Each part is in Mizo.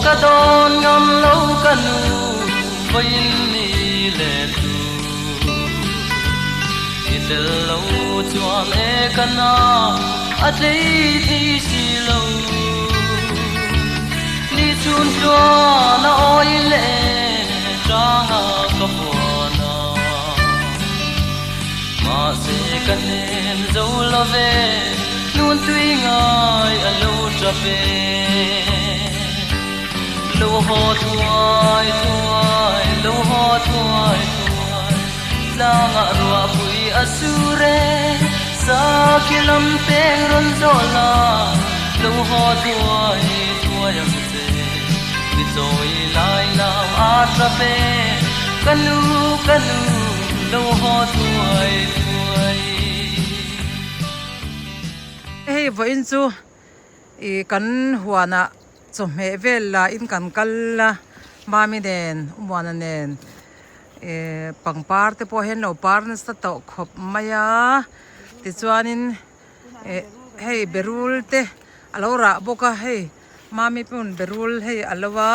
ka dawn ngam lo ka nu vawiin ni leh tu. I tel lo chuan e ka nau a tlei thei si lo. Ni chhun tluan a awi leh tanga ka puan a. Mahse ka hnem zo lo ve, hnun tui ngai a lo tap e. Lo haw thuai thuai, lo haw thuai thuai, tlangah ruahpui a sur e. Sakhi lam peng rawn zawh la, lo haw thuai thuai ang che. Mi chawi lai lam a tap e, ka nu, ka nu, lo haw thuai thuai. Hei vawiin chu ih kan huanah chawhmeh vel la in kan kal a, Mami nen, Umuana nen ih pangpar te pawh hian lo par nasa tawh khawp mai a, tichuanin ih hei berul te a lo rah bawk a hei. Mami pawn berul hei a lo a,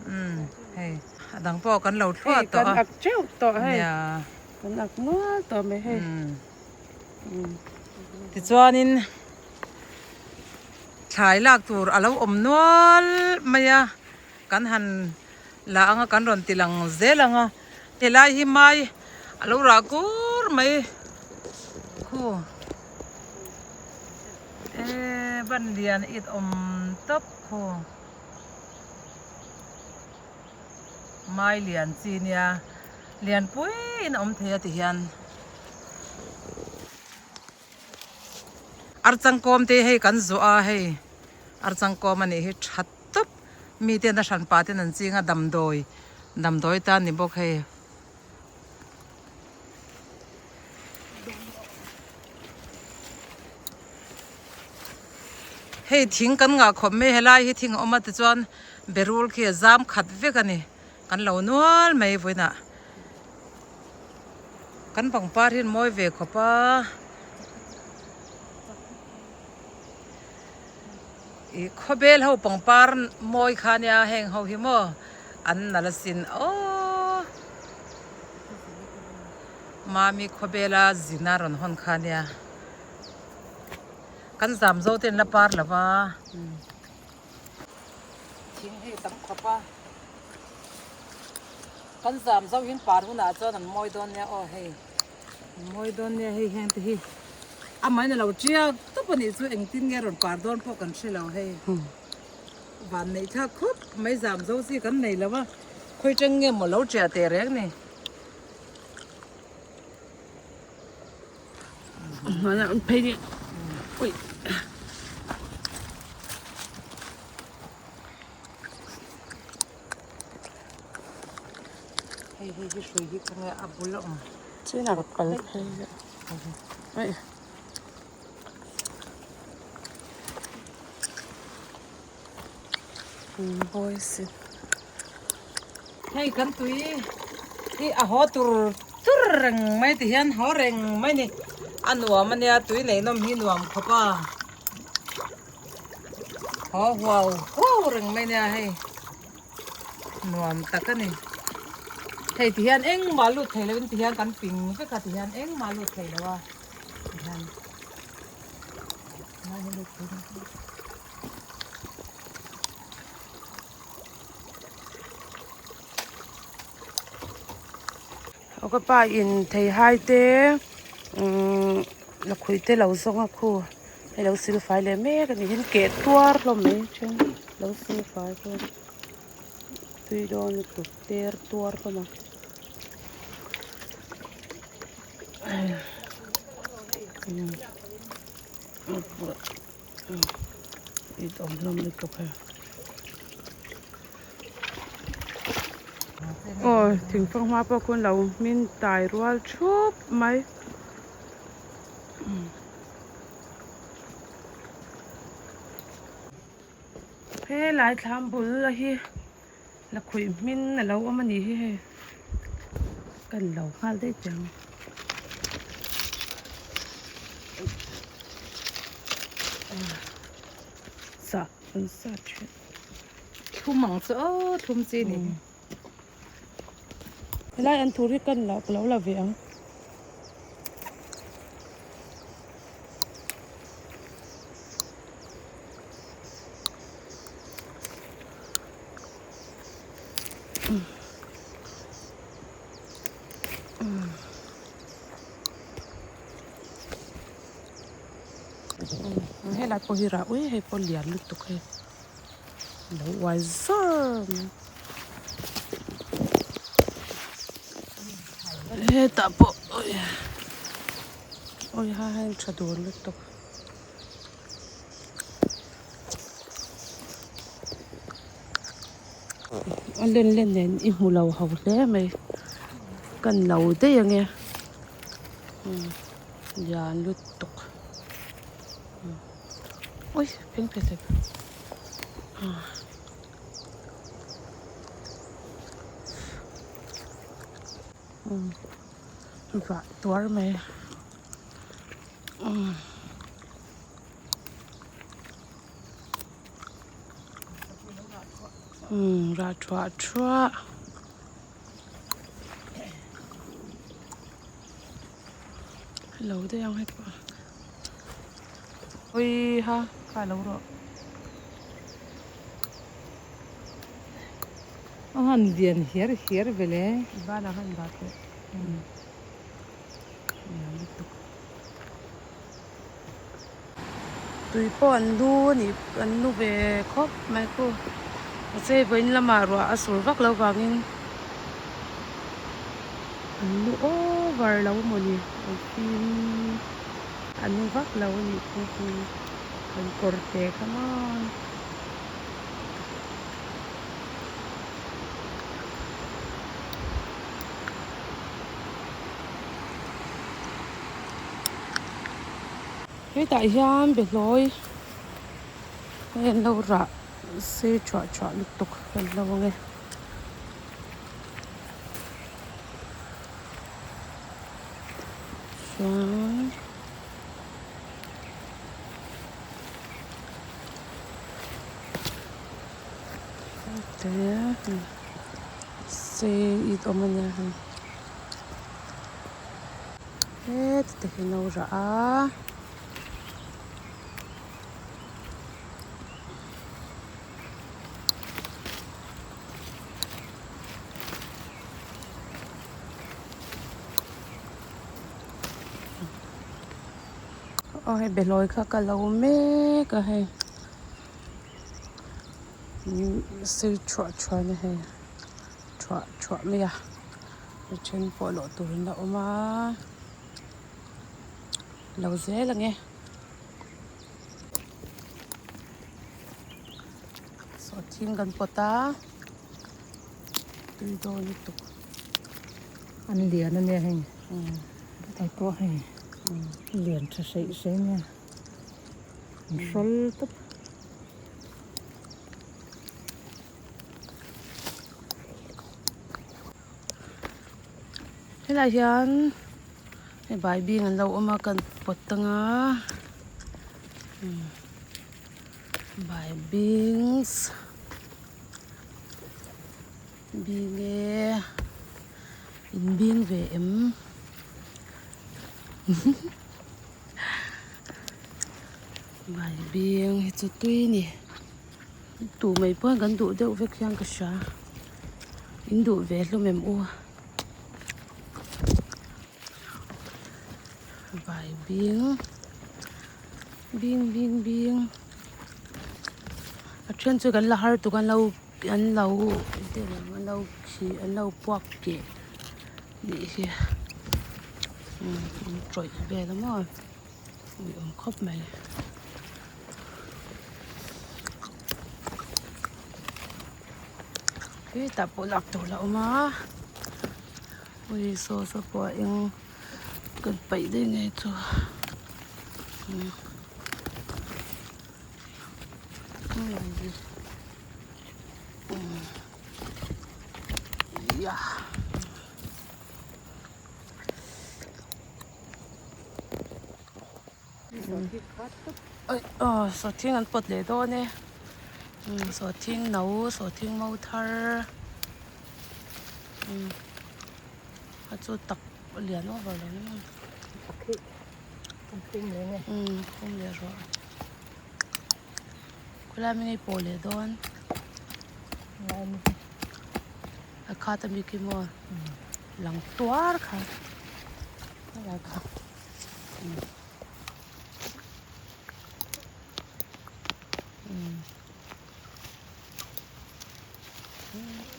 umm hei a dang pawh kan lo thluah tawh a. Hei kan ak teuh tawh hei. Nia. Kan ak nual tawh mai hei. Tichuanin thlai lak tur a lo awm nual mai a, kan han la ang a kan rawn ti lang zel ang a, helai hi mai a lo rah kur mai khu. Eee ban lian it awm tawp khu mai lian chi nia lian pui in a awm thei a ti hian archangkawm te hei kan zuah a hei archangkawm a nih hi tha tawp mi ten a hran pah ten an ching a damdawi damdawi tan ni bawk hei. Hei thing kan ngah khawp mai helai hi thing a awm a tichuan berul khi a zam khat vek a ni kan lo nual mai vawiinah kan pangpar hi an mawi ve khawp a ih khawbel ho pangpar mawi kha ania heng ho hi maw an nalh asin aww. Mami khawbela zin a rawn hawn kha nia kan zam zo te an la par lo va thing hei tam khawp a kan zam zo in par hunah chuan an mawi dawn nia aw hei an mawi dawn nia hei heng te hi amah in a lo tiak tawp a nih chu engtin nge rawn par dawn pawh kan hre lo hei van neih thlak khawp mai zam zo chi kan nei lo a khawi tang nge maw lo tiah teh reng ni. Hei hei hi hrui hi khawnge a bul a awm. Chin a kal phei deuh. Hei kan tui hi a haw tur tur reng mai ti hian haw reng mai ni a nuam a nia tui nei nawm hi nuam khawp a haw huau huau reng mai nia hei nuam tak a ni hei ti hian engmah lut thei lo in ti hian kan ping vek a ti hian engmah lut thei lo a ti hian. Aw ka pa in theihai te umm lakhuih te lo zawng a khu hei lo sil fai leh mek a ni hian keh tuar hlawm mai then lo sil fai pawh tui dawn lutuk ter tuar hlawm a. Aw thingfang hma pawh khawn lo hmin tai rual thup mai. Helai thlam bul a hi lakhuih hmin a lo awm a nih hi hei kan lo nghal daih teh ang. Sah an sat thin. Thlum ang chu aw thlum chi ni. Helai an tur hi kan la ka lo la ve ang. Helai pawh hi rah ui hei pawh lian lutuk hei lo uai zawr mai hetah pawh awi ha hei tha dun lutuk. A len len nen i hmu lo ho hle mai kan lo daih ang e lian lutuk ui pheng phei hlep vah tuar mai. Umm rah thuah thuah lo daih ang hei pawh ui ha kha lo rawh a han lian hiar hiar vele banah khan dah teh lian lutuk. Tui pawh an lu a nih an lu ve khawp mai khu mahse vawiin lamah ruah a sur vak loh vangin an lu over lo mawni an fim an lu vak lo a nih khu an kawr te kha maw. Hetah hian behlawi hei an lo rah sei thuah thuah lutuk kan lo ang e. Chuan te sei it awm a nia hei. Heti te hi no rah a. Aw hei behlawi kha ka lo mek a hei sei thuah thuah a ni hei thuah thuah mai a. A then pawh lawh tur an la awm a lo zel ang e sawhthing kan pawt a tui dawn lutuk an lian a nia hei hei pawh hei lian tha hreih hreih a nia an hrawl tawp. Helaiah hian hei baibing an lo awm a kan pawt anga baibings bing e in bing ve em baibing hi chu tui a ni. Tu mai pawh kan duh deuh vek hian ka hria in duh ve hlawm em u vai bing bing bing bing a then chu kan la har tuk an lo an lo an lo khi an lo puak keh nih hi an tawih vel a maw ui awm khawp mai. Hetah pawh lak tur la awm a ui saw saw pawh a eng kan paih daih ngei chu yah. Aw sawhthing an pawt leh dawn e. Umm sawhthing no sawhthing mo thar umm a chu tak lian over lo ni maw umm khum leh rawh khawlai mi ngei pawh leh dawn a khat ami khi maw lang tuar kha helai kha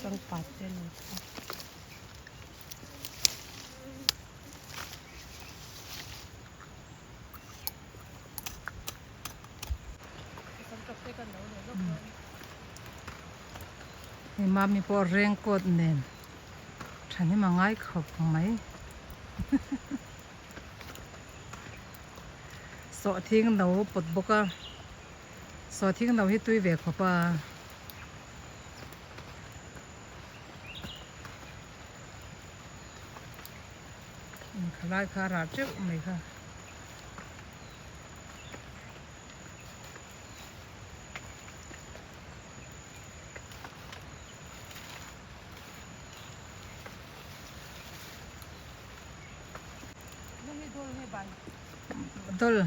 changpat te an lo chhuak. Hei mami pawh raincoat nen thahnem a ngai khawp mai. Sawhthing no pawt bawk a sawhthing no hi tui ve khawp a. Khalai kha a rah teuh mai kha. Dol.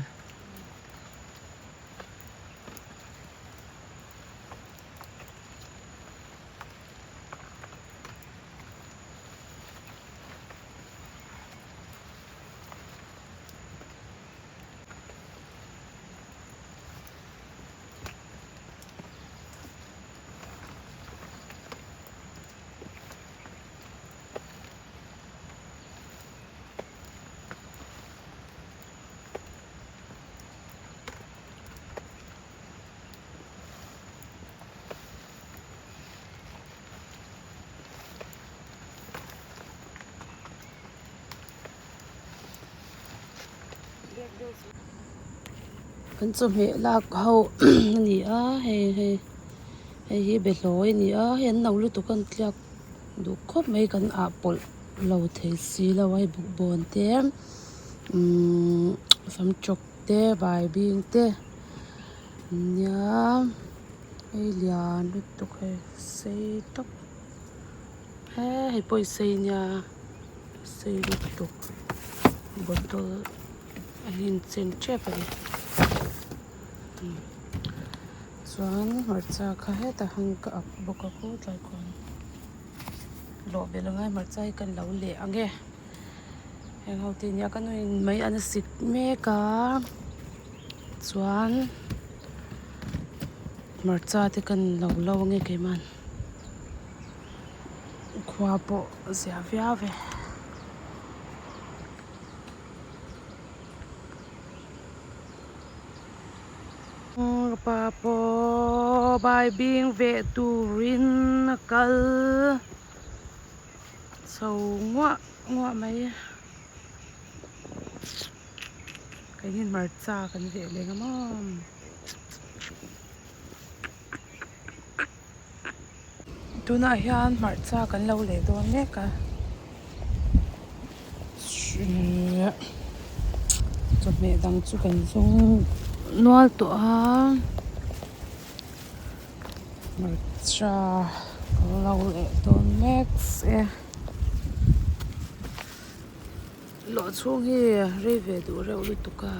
Kan chawhmeh lak ho a ni a hei hei hei hi behlawi a ni a hei an no lutuk a an tliak duh khawp mai kan ah pawlh lo thei si lo a hei bawkbawn te umm samtawk te baibing te nia hei lian lutuk hei sei tawp he hei pawh hi sei nia sei lutuk bottle a in chen tep a ni chuan hmarcha kha hetah hian ka ak bawk a khaw tlai khuan lawh belh angai hmarcha hi kan lo leh ang e heng ho te nia ka nuin mai an sik mek a chuan hmarcha te kan lo lo ange keimahni khua pawh a zia viau e. Pa pawh baibing veh turin a kal chho nguah nguah mai keini hmarcha kan veh leh ang maw. Tunah hian hmarcha kan lo leh dawn mek a chawhmeh dang chu kan zawng nual tawh a hmarcha kan lo leh dawn mek e lawh chhung hi rei ve duh reuh lutuk a.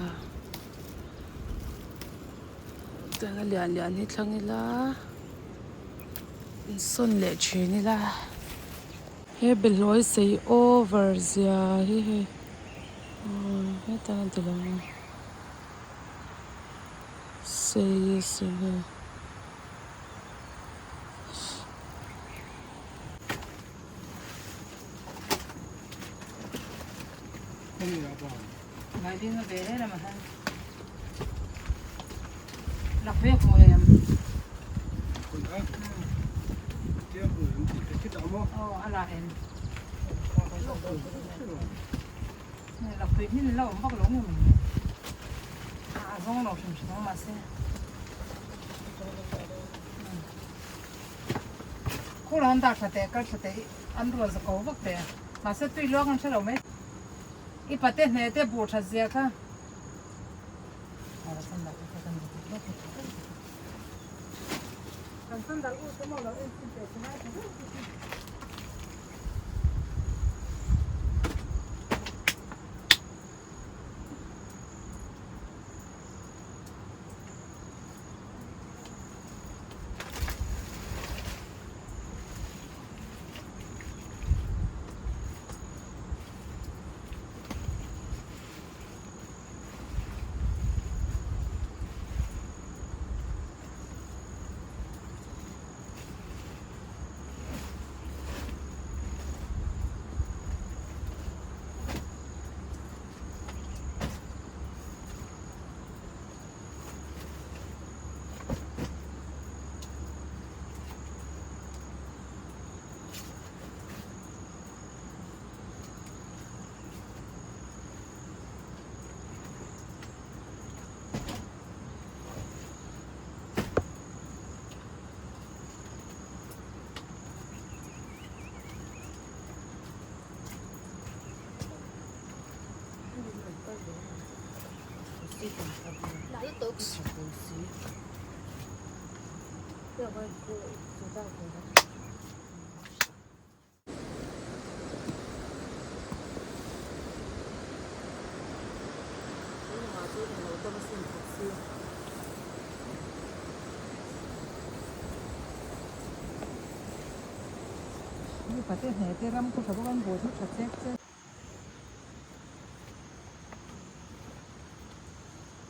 Chuan a lian lian hi thlang ila insawn leh thin ila he behlawi sei over zia hi hei aw hetah an ti lo a sei a sin hei. I pate hne te buh that zia kha. Kan sandal u te maw lo en chhin teh chu ngai tha deuh chu chu.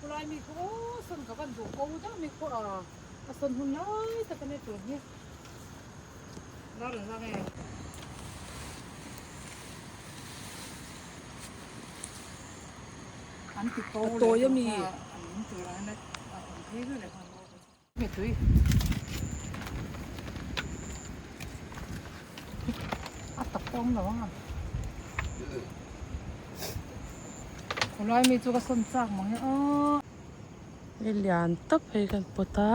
Khulai mi khu aw sawn ka van duh ko deuh mi khu a a sawn hun lai tak a nia tur hi lar a lang e. An ti ko leh Tawi ami. kha an in tur ang in a awm phei vel leh nghal mi tui. A tak pawh awm lo ang a. Khawlai mi chu ka sawn chak mang e aw. Hei lian tak phei kan pawt a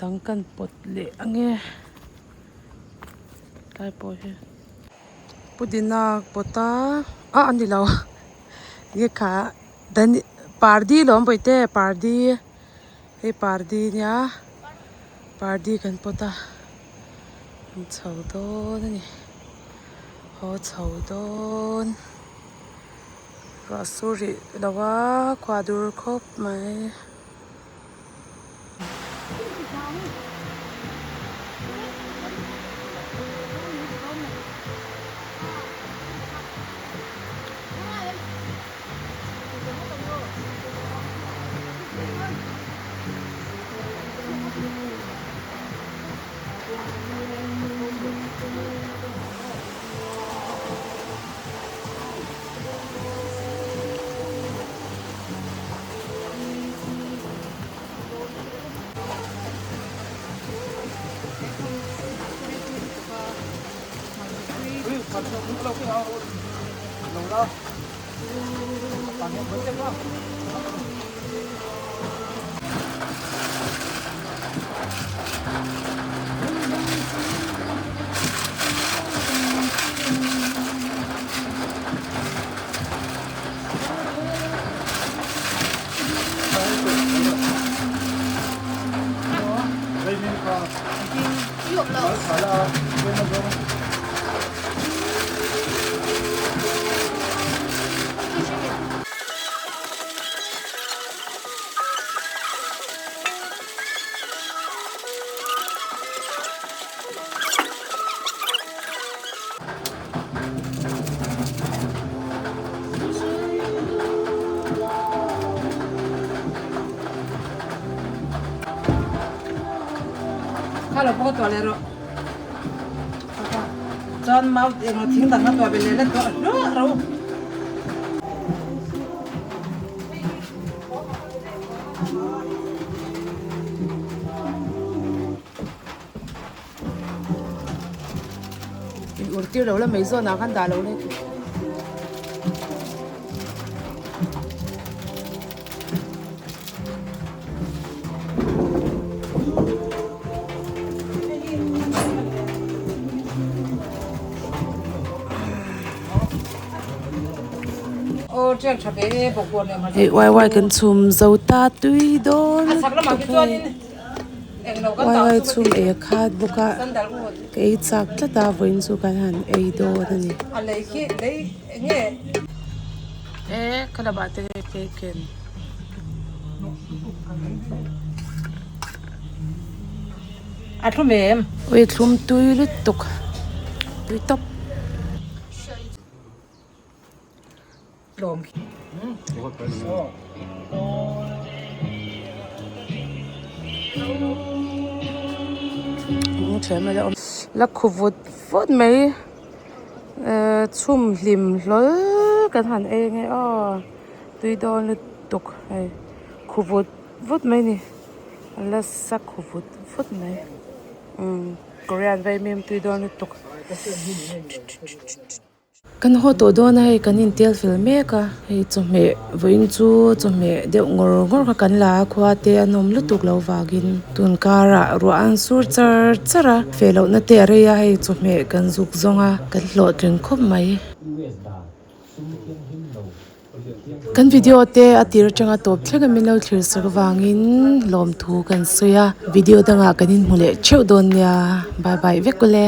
dang kan pawt leh ange tlai pawh hi pudina pawt a ah a ni lo nge kha dani pardi lawm bawihte pardi. Hei pardi nia pardi kan pawt a an chho dawn a ni haw chho dawn ruah sur rih lo a khua dur khawp mai. Kha lo pawh tuah leh rawh. Chuan mau englo thing dang a tuah ve leh la tuah hluah ro. In ur tir lo la mai zawn ah khan dah lo le. Hei uai uai kan chhum zo ta tui dawn lutuk hei. Wai wai chhum ei a khat bawk a ka ei chak tlat a vawiin chu kan han ei dawn a ni. E ka lamah te nge cake in. A thlum em? Ui thlum tui lutuk tui tawp. Tlawm. La khu vut vut mai ehh chhum hlim hlawl kan han ei ange aw tui dawn lutuk hei khu vut vut mai a ni a la sa khu vut vut mai umm korean vaimim tui dawn lutuk. Kan haw tawh dawn a hei kan intel fel mek a hei chawhmeh vawiin chu chawhmeh deuh ngawr ngawr kha kan la a khua te an awm lutuk lo vangin tun karah ruah an sur char char a feh loh na te a rei a hei chawhmeh kan zuk zawng a kan hlawhtling khawp mai. Kan video te a tir atanga tawp thleng a min lo thlir sak vangin lawmthu kan sawi a video dangah kan inhmu leh theuh dawn nia bye bye vek ule.